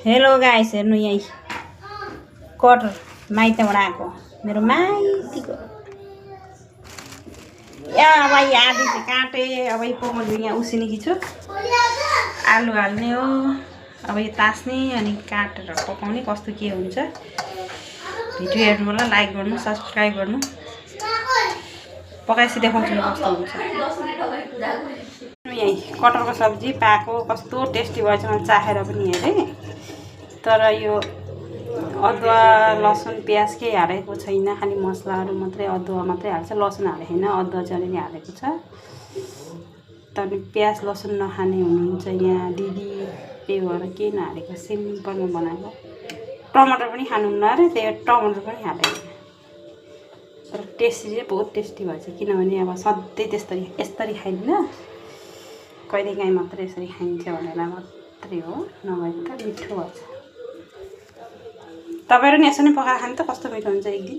Hello guys, हेर्नु यही cutter माइतबाट आएको मेरो माइतीको। भाइ आधी चाहिँ काटे। अब यो पोमल यहाँ उसिनेकी छु, आलु हाल्ने हो। अब यो तास्ने अनि काटेर पकाउने कस्तो के हुन्छ। भिडियो हेर्नु होला, लाइक गर्नु, सब्सक्राइब गर्नु। पकाएपछि देखाउँछु कस्तो हुन्छ। यही कटरको सब्जी पाएको कस्तो टेस्टी भएछ, मैले चाखेर पनि हेरेँ। तर यो अदुवा लसुन प्याज केही हालेको छैन, खालि मसलाहरू मात्रै, अदुवा मात्रै हाल्छ, लसुन हालेको छैन। अदुवा चाहिँ अलिअलि हालेको छ। तर प्याज लसुन नखाने हुनुहुन्छ यहाँ दिदी, त्यही भएर केही नहालेको, सिम्पलमा बनाएको। टमाटर पनि खानुहुन्न अरे, त्यही टमाटर पनि हालेको। तर टेस्टी चाहिँ बहुत टेस्टी भएछ, किनभने अब सधैँ यसरी खाइदिनँ, कहिलेकाहीँ मात्रै यसरी खाइन्छ भनेर मात्रै हो, नभए त मिठो भएछ। तपाईँहरू नि यसरी नै पकाएर खानु त कस्तो मिठो हुन्छ एक दिन।